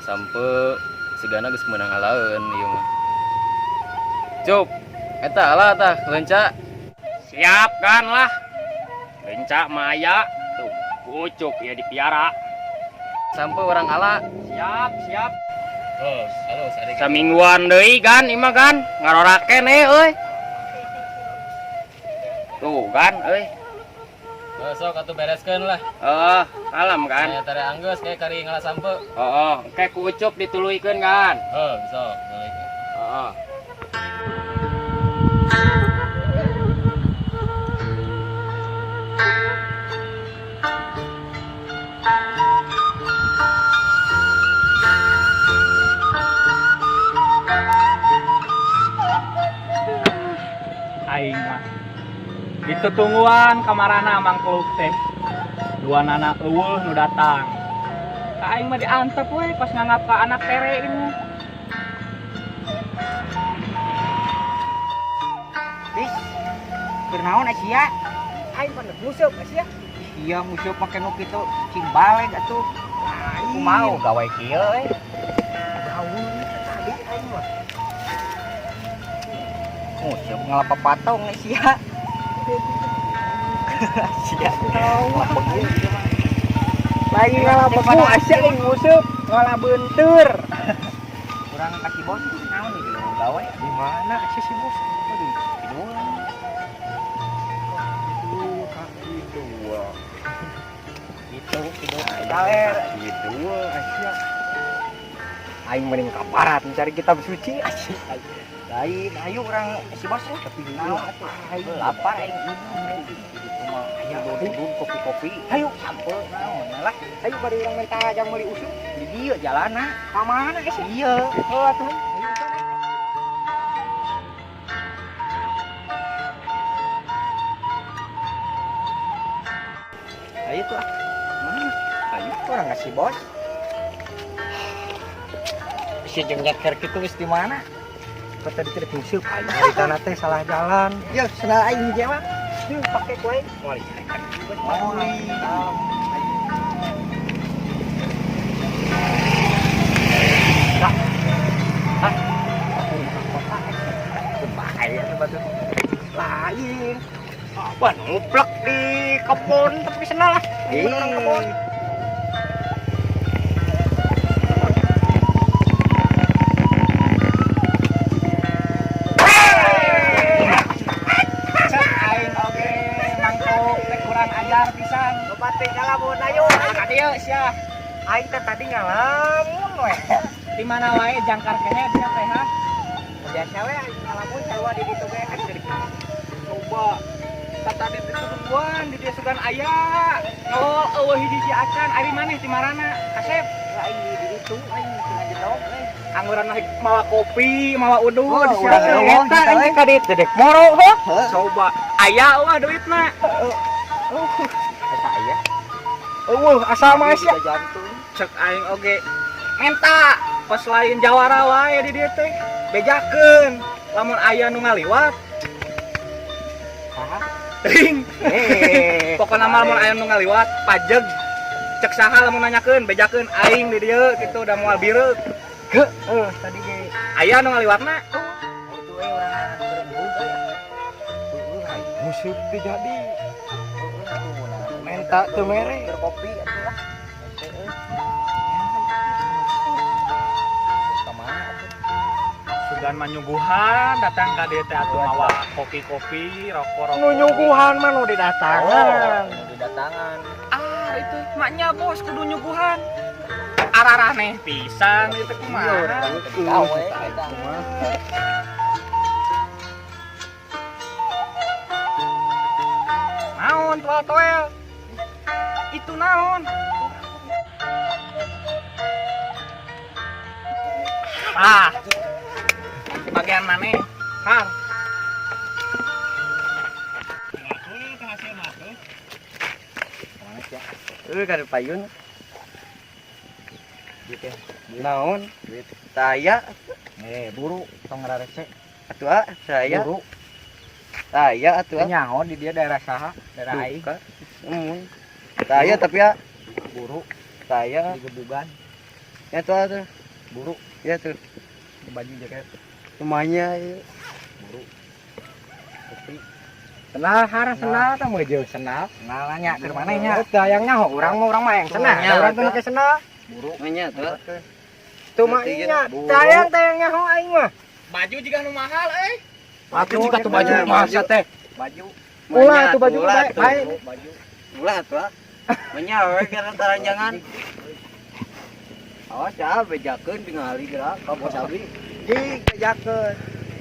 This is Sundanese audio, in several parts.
Sampai sigana geus meunang alaeun ieu mah. Cup, eta ala tah leunca. Siap kan lah. Leunca mah aya. Tuh, Ucup ya dipiara. Sampai orang ala. Siap, siap. Terus, halus adik. Samingguan deui gan, ieu mah gan. Ngaroraken euy. Tuh gan euy. Oh, sok atuh bereskeun lah. Heeh, alam kan. Saya tare anggeus kayak kari ngala sampe. Heeh, engke ku Ucup dituluykeun kan. Heuh, sok. Heeh. Aing mah ditutungguan kamarana mangkluk teh dua nana eueuh nu datang ka aing mah diantep we pas nganggap ka anak tere ini. Bis, keur naon sia? Aing pan nguseup sia. Iya nguseup make nu kitu cing baleg atuh. Lain. Mau gawe kieu euy. Gawe tadi aing mah. Nguseup ngalapa patong sia. Sia. Ngalapa Lain ngala beku sia aing nguseup, ngala beunteur. Kurang kasih bos naon ieu gawe? Di mana sia si bos? Aduh, tiduran. Aduh, kaki dua. Gitu, tidur. Saler. Kaki dua sia. Aing mending ka barat mencari kitab suci sia. Lain, ayo urang si bos ya. Tapi Naon atuh? aing Lapar aing. Ayo duduk kopi-kopi. Ayo. Sampe naon lah. Ayo bari urang minta jang meuli usuk. Di dieu jalana. Ka mana sia? Iya. Oh atuh. Ayo tuh ah. Mana? Ayo. Orang ngasih bos. Si jeung nyeker kitu geus di mana? Kok tadi tidak nguseup? Aing nyari teh salah jalan. Ya, sendal aing jawab. Yeuh, pake ku aing. Moal dicarekan. Oh, Bahaya tuh batu. Lain. Apa nuplek di kebun tapi sendal lah. Ih. Orang kebun. Cek aing oge mangkuk teh kurang ajar pisan. Bupati ngalamun ayo. Ka dieu sia. Aing teh tadi ngalamun we. Di mana wae jangkar kehed sia teh ha? Biasa we aing ngalamun sarua di ditu ge kan dari Coba tadi ditungguan di dia sugan aya. Nol eueuh hiji acan ari maneh di marana? Kasep. Aing di ditu aing cenah jedog we. Angguran naik mawa kopi, mawa udud, Oh, sia urang teh. eueuh, Eta kita aing we. ka dieu teh moro heuh. Heuh. Coba aya eueuh duitna. Eta aya. Eueuh asal mah sia. Jantung. Cek aing oge menta pas lain jawara wae di dieu teh. Bejakeun lamun aya nu ngaliwat. Saha? Ting. Eh. Pokona mah lamun aya nu ngaliwat pajeg. Cek saha lamun nanyakeun bejakeun aing di dieu kitu da moal bireuk. Heuh, tadi ge Aya nu ngaliwatna. Itu we urang berebut euy. Heueuh aing. nguseup teh jadi. Heueuh atuh mun Menta teu mere. Keur kopi atuh lah. Hese euy. Ka mana atuh? Sugan manyuguhan datang ka dieu teh atuh mawa kopi-kopi, rokok-rokok. Nu nyuguhan mah nu didatangan. Oh, nu didatangan. Ah, itu maknya bos kudu nyuguhan. Araraneh pisan itu kumaha. Gawe eta. Naon toel-toel? Itu naon? Ah. Bagian mana? Har. Euy ka payun. Naon? Duit saya. Buru tong ngararese. Atuh ah, saya. Buru. Saya atuh ah. Nyaho di dia daerah saha? Daerah aing. Duka. Saya tapi ya Buru saya digebugan. Ya tuh tuh. Buru. Ya tuh. Baju jaket. Rumahnya ieu. Buru. Kopi. Senal har senal tah mah jauh senal. Senal nya keur maneh nya. Teu hayang nyaho urang mah yang senal. Urang teh make senal. Buru. Nya tuh. Tuh mah nya teu hayang nyaho aing mah. Baju juga nu mahal euy. Baju juga tuh baju masa teh. Baju. Ulah tuh baju bae. Baju. Ulah tuh. Menya we kana taranjangan. Awas ya bejakeun tingali geura ka bos abi. Di bejakeun.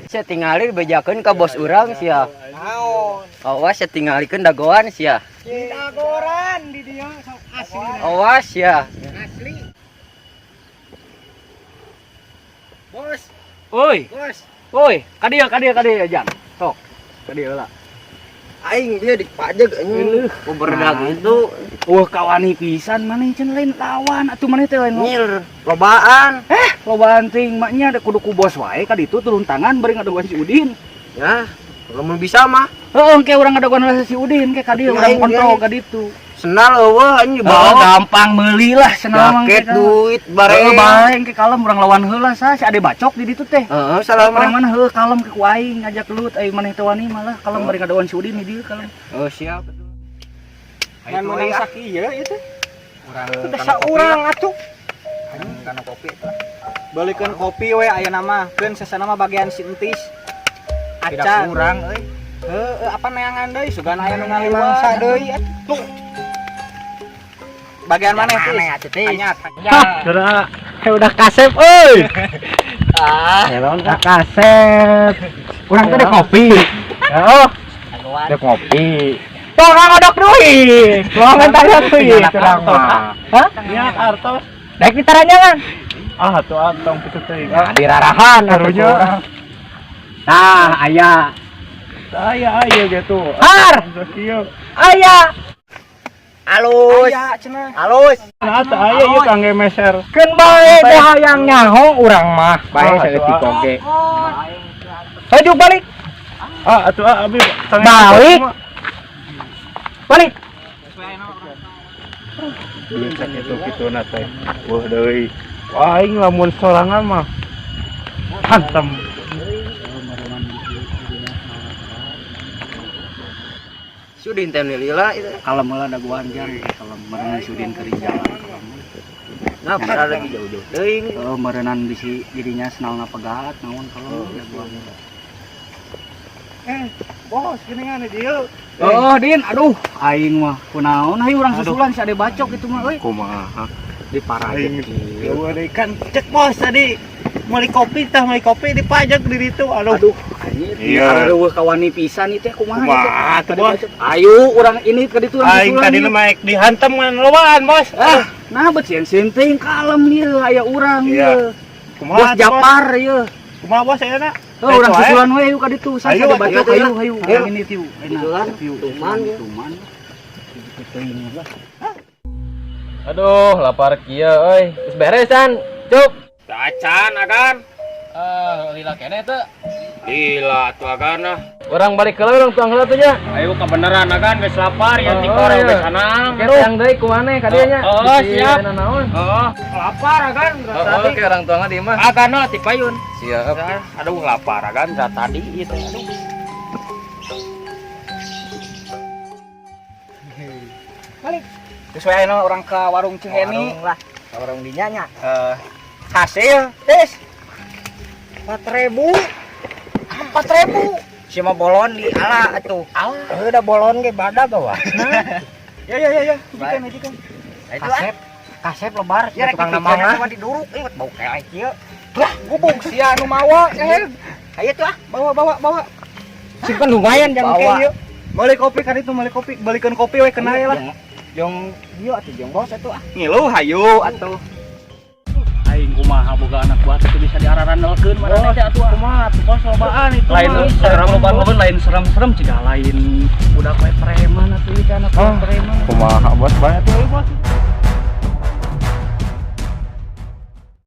Sia tingali bejakeun ka bos urang sia. Naon? Awas sia tingalikeun dagoan sia. Di dagoran di dieu asli. Awas sia. Asli. Bos. Oi. Bos. Woi, ka dieu Jang. Sok. Ka dieu lah. Aing dia dipajak anjing. Ku berdag itu. Wah, kawani pisan maneh cenah lain lawan atuh maneh teh lain nyil lobaan. Lobaan ting maknya ada kudu ku bos wae ka ditu turun tangan bari ngadogan si Udin. Ya, lamun bisa mah. Heeh, engke urang ngadogan si Udin ke ka dieu urang kontrol ka ditu. Senal eueuh anjing dibawa. Gampang meuli lah senal mah. Jaket duit bareng. Heeh, bae engke kalem urang lawan heula sa si Ade bacok di ditu teh. Heeh, salah mah. Mana heuh kalem ke ku aing ngajak gelut ai maneh teh wani malah kalem bari ngadogan si Udin di dieu kalem. Oh, siap. Ngan meunang sakieu ieu teh. Urang saurang atuh. Kana kopi tah. Balikeun kopi we ayeuna mah, keun sesana mah bagian si Entis. Tidak kurang euy. Heuh, apa neangan deui sugan aya nu Mangsa ngaliwat deui atuh. Bagian mana Tis? Anyat. Udah, udah kasep euy. Ah, udah kasep. Urang teh kopi. Oh. Dek kopi. Tong ngodok duit. Tong tanya duit urang mah. Hah? Ya, artos. Daek ditaranjangan. Ah, tuh antong kitu teuing. Nah, dirarahan Karunya. Nah, aya. Aya aya gitu. Har. Kieu. Aya. Alus. Aya cenah. Alus. Nah, teu aya ieu kangge meser. Keun bae teh hayang nyaho urang mah. Bae Ah, saeutik atuh, oge. Hayu balik. Ah, atuh ah abi Balik. Balik. Duit sakitu kituna teh. Wah deui. Wah, aing lamun sorangan mah hantem. Sudin teh lila itu. Kalem heula dagoan jang, kalem meureunan Sudin keur jalan kalem. Nah, padahal lagi jauh-jauh teuing. Heeh, meureunan bisi dirinya senalna pegat naon kalem dagoan. Bos, geuningan di dieu. Oh, Din, aduh, aing mah kunaon hayu urang susulan si Ade bacok itu mah euy. Kumaha? Diparajek kieu. Eueuh deui kan cek bos tadi. Meuli kopi tah, meuli kopi dipajak di ditu. Aduh. Aduh, anjir, Iya. areueuh kawani pisan ieu teh kumaha ieu teh? Kumaha tuh, Ade Bos? bacok. Ayo urang ini ka ditu urang Aing susulan. tadi ieu. mah dihantem ngan lobaan, Bos. Ah, nah bet sieun teuing kalem ieu aya urang Iya. ieu. Kumaha Bos tuh, Japar ieu. Kumaha bos ayeuna? Oh, urang Ayo, ayo. susulan we yuk ka ditu. Sa Ayo, Ade bacok ayo, ayo ayo. ayo. Urang ini tiu. Enak. Susulan, Tiu. tuman, ya. Tuman. Teuing lah. Aduh, lapar kieu euy. Geus beres can. Cup. Acan agan. Ah, lila keneh teu. Lila atuh agan ah. Urang balik heula urang tuang heula tuh nya. Ayo kebenaran agan geus lapar ya Oh, tikor iya. geus hanang. Oke, yang deui kumaneh ka dieu nya. Oh, Bisi siap. aya naon. Oh, lapar agan Oh, oke orang tuangna di imah. Agan lah ti payun. Siap. Aduh lapar agan tadi itu. Aduh. Terus we ayeuna urang ka warung Ciheni. Warung lah. Ka warung dinya nya. Hasil, Tis. 4000. 4000. Si mah bolon di ala atuh. Ala. Heuh da bolon ge badag wah. Ya ya ya ya, hijikeun hijikeun. Itu ah. Kasep, kasep lebar Ya, rek tukang dipikir namang mah diduruk euy bau kelek kieu. Lah, gubuk sia anu mawa, eh. Ayo tuh ah. Bawa bawa bawa. Simpen lumayan jang Bawa. kieu. Meuli kopi kan itu meuli kopi, balikeun kopi we kena lah. Jong ieu atuh jong bos atuh ah. Ngilu hayu atuh. Aing kumaha boga anak buah teh bisa diararandelkeun maneh teh atuh. Kumaha tuh bos lobaan itu. Lain mah. serem lobaan lain serem-serem ciga lain budak we preman atuh ieu teh anak buah preman. Kumaha bos banyak tuh bos.